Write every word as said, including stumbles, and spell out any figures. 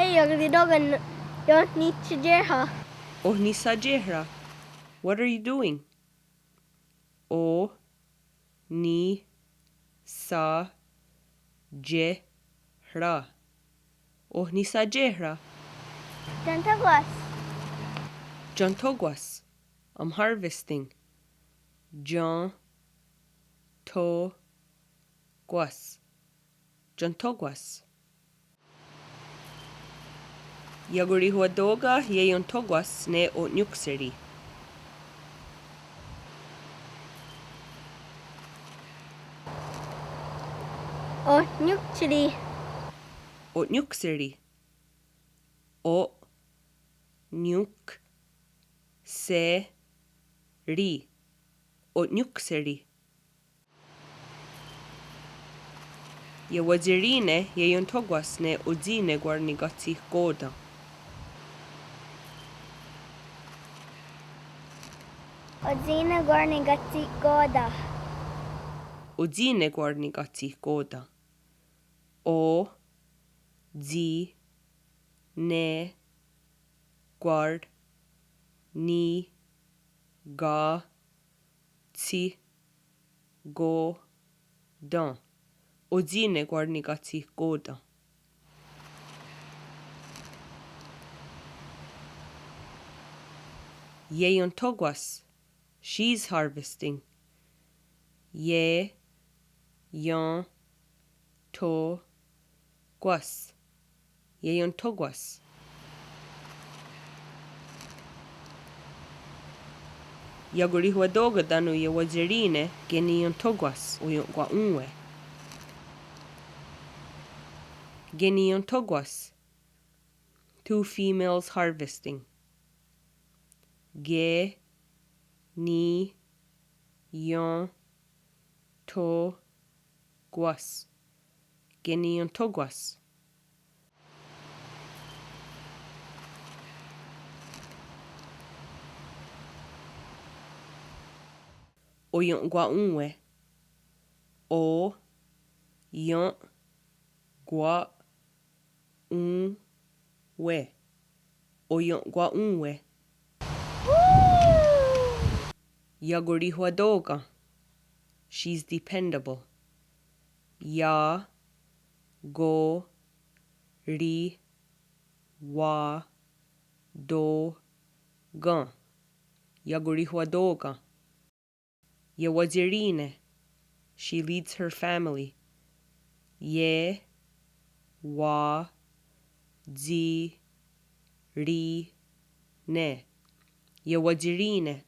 Iakorihwá:ton, oh nihsatiéhrha? Oh nihsatiéhrha? What are you doing? Oh nihsatiéhrha? Oh nihsatiéhrha? Ionthó:kwas. Ionthó:kwas. I'm harvesting. Ionthó:kwas. Ionthó:kwas. Iakorihwá:ton, ieh ionthó:kwas ne o'niónkseri? O'niónkseri. O'niónkseri. O'niónkseri. O'niónkseri. Ieh wa'tierí:ne ieh ionthó:kwas ne otsì:nekwar nikatsihkò:ten? Otsì:nekwar nikatsihkò:ten. Otsì:nekwar nikatsihkò:ten. Otsì:nekwar nikatsihkò:ten. Otsì:nekwar nikatsihkò:ten. Ieh ionthó:kwas. She's harvesting. Ieh ionthó:kwas. Ieh ionthó:kwas. Iakorihwá:ton tánon ieh wa'tierí:ne keni ionthó:kwas oien'kwa'ón:we? Keni ionthó:kwas? Two females harvesting. Keni ionthó:kwas. Keni ionthó:kwas. Oien'kwa'ón:we. Oien'kwa'ón:we. Oien'kwa'ón:we. Iakorihwá:ton. She's dependable. Iakorihwá:ton. Iakorihwá:ton. Ieh wa'tierí:ne. She leads her family. Ieh wa'tierí:ne. Ieh wa'tierí:ne.